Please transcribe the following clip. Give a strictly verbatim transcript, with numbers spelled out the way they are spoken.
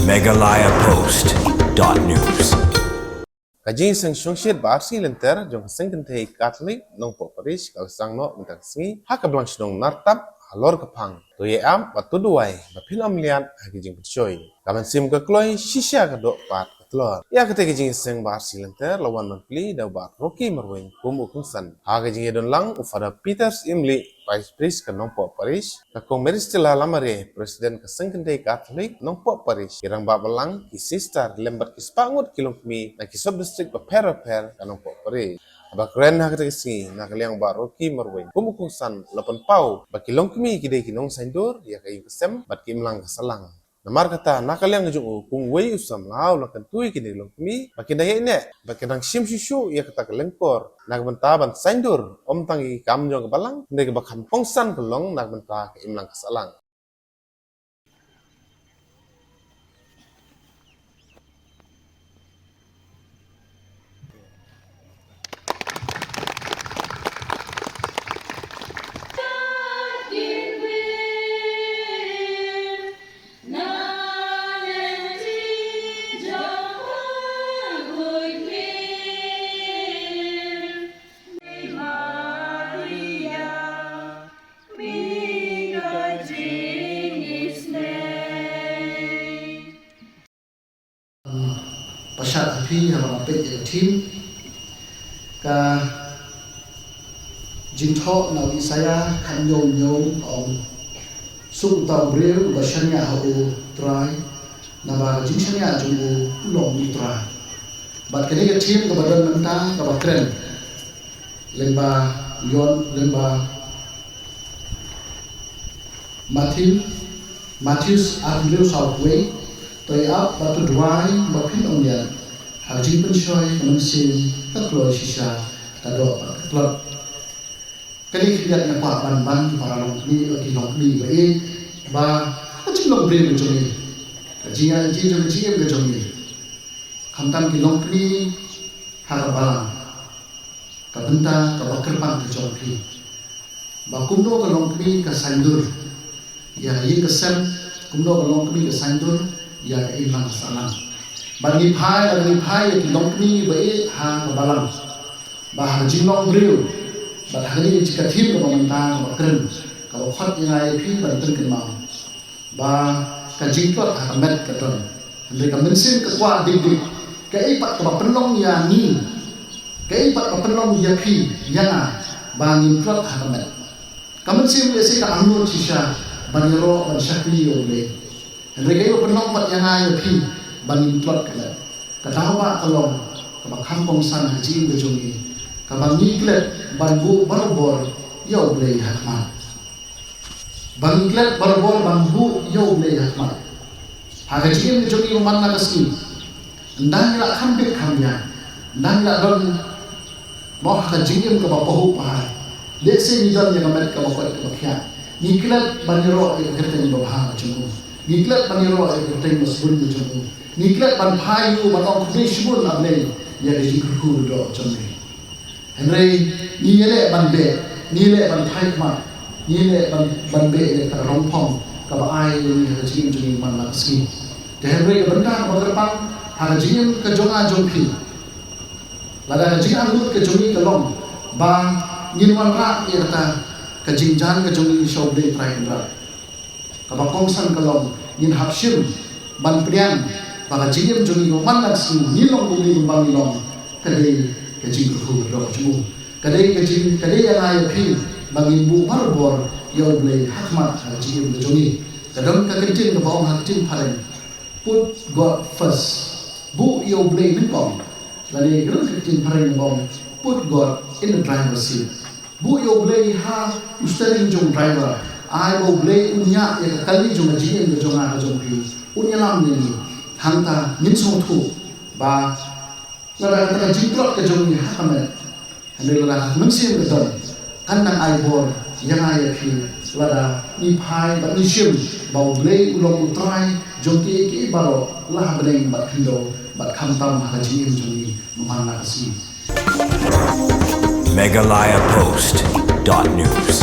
Meghalaya Post dot news. Ka jingseng shongshit ba ar sngi lynter jong ka Seng Kynthei Catholic Nongpoh Parish ka la sdang noh mynta ka sngi ha ka blang shnong Nartap halor ka phang: To ïa ap bad to duwai, ba phin ym liat ha ki jingpynshoi. Ka mynsiem ka kloi, shisha ka doh pat ka tlot. Ïa kata ka jingseng ba ar sngi lynter la wan ban plie da u Bah Rocky Marwein kum u kongsan. Ha ka jingïadon lang u Father Peter Syiemlieh, Vice Priest ka Nongpoh Parish, ka Kong Mary Stella Lamare, President ka Seng Kynthei Catholic Nongpoh Parish, ki rangbah balang, ki sister, lem bad ki spah ngut ki longkmie na ki sub district bapher bapher ka Nongpoh Parish. Haba kren ha kata ka sngi na ka liang u Bah Rocky Marwein kum u kongsan, la pynpaw ba ki longkmie ki dei ki nongsaiñdur ïa ka ïing ka sem bad ka imlang ka sahlang. Namar kata, na ka liang ka jong u kum uwei u samla, u la kyntu ïa kine ki longkmie ba kin da ïaineh bad kin nang shim shuh shuh ïa kata ka lyngkor na ka bynta ban saiñdur ym tang ïa ki kam jong ka balang, hynrei kaba kham kongsan ka long na ka bynta ka imlang ka sahlang. Pyrshah ha phi haba nga peit ïa ka theme. Ka jingthoh na u Isaïah khathynñiew hynñiew ka ong: Suk uta u briew uba shaniah ha U Trai, naba ka jingshaniah jong u u long U Trai. Bad kane ka theme kaba don mynta kaba kren lyngba Ïoannis, lyngba Matthew, Matthew arphew hynriew, saw phew wei: To ïa ap bad to duwai, ba phin ym liat ha ka jingpynshoi. Ka mynsiem ka kloi, shisha ka doh bad ka tlot. Kane ka khyndiat nga kwah ban ban para longkmie, ki longkmie ba ïeit, ba ka jinglong briew ka jong ngi, ka jingïaid jingim ka jong ngi, khamtam ki longkmie ha ka balang, ka bynta kaba kyrpang ka jong phi, ba kumno ka longkmie ka saiñdur ïa ka ïing ka sem, kumno ka longkmie ka saiñdur ïa ka imlang ka sahlang. Bad ngi phai, bad ngi phai ïa ki longkmie ba ïeit ha ka balang, ba ha ka jinglong briew, bad ha kane ka theme kaba mynta kaba kren, kaba khot ïa nga ïa phi ban pynkynmaw ba ka jingtlot ha ka met ka don. Hynrei ka mynsiem ka kwah dik dik, kaei pat kaba pynlong ïa ngi, kaei pat kaba pynlong ïa phi, ïa nga, ba ngin tlot ha ka met. Ka mynsiem lehse ka angnud shisha ban ïaroh, ban shakri ïa U Blei. Hynrei kaei ba pynlong pat ïa nga ïa phi ba ngin tlot ka met? Ka daw ba ka long kaba kham kongsan ha ka jingim ka jong ngi, kaba ngi klet ban buh barabor ïa U Blei ha khmat. Ba ngi klet barabor ban buh ïa U Blei ha khmat ha ka jingim ka jong ngi man la ka sngi. Ynda ngi la kham bit kham ïa, ynda ngi la don mo ha ka jingim kaba pahuh pahai, lehse ngi don ïa ka met kaba koit kaba khiah. Ngi klet ban ïaroh ïa ka kyrteng babha ka jong U. Ngi klet ban ïaroh ïa ka kyrteng basbun ka jong U. Ngi klet ban phai ïa U, ban ong khublei shibun A Blei ïa ka jingkyrkhu doh jong Me. Hynrei ngi ïaleh ban beh, ngi ïaleh ban phai khmat, ngi ïaleh ban, ban beh ïa kata ka rongphong kaba ai ïa ngi ha ka jingim jong ngi man la ka sngi. Te hynrei ka bynta kaba kyrpang ha ka jingim ka jong nga jong phi, lada ka jingangnud ka jong ngi ka long ba ngin wanrah ïa kata ka jingjan ka jong ngi sha U Blei Trai Kynrad, kaba kongsan ka long ngin hap shim ban pdiang ba ka jingim jong ngi man la ka sngi, ngi long kumne kumba ngi long, ka dei ka jingkyrkhu baroh jong U. Ka dei ka jing, ka dei ïa nga ïa phi ba ngin buh barabor ïa U Blei ha khmat ha ka jingim ka jong ngi. Ka don ka ktien kaba ong ha ka ktien phareng, "Put God first." Buh ïa U Blei nyngkong. Lane ka don ka ktien phareng kaba ong, "Put God in the driver's seat." Buh ïa U Blei ha u steering jong u driver. Ai ba U Blei un ñiah ïa ka kali jong ka jingim ka jong nga ka jong phi. Un ïalam ïa ngi. Hangta ngin sngewthuh ba lada kata ka jingtlot ka jong ngi ha ka met, hynrei lada ka mynsiem ka don, kan nang ai bor ïa nga ïa phi lada ngi phai bad ngi shim ba U Blei u long U Trai jong kiei kiei baroh, la ha bneng bad khyndew, bad khamtam ha ka jingim jong ngi man la ka sngi. Meghalaya Post dot news.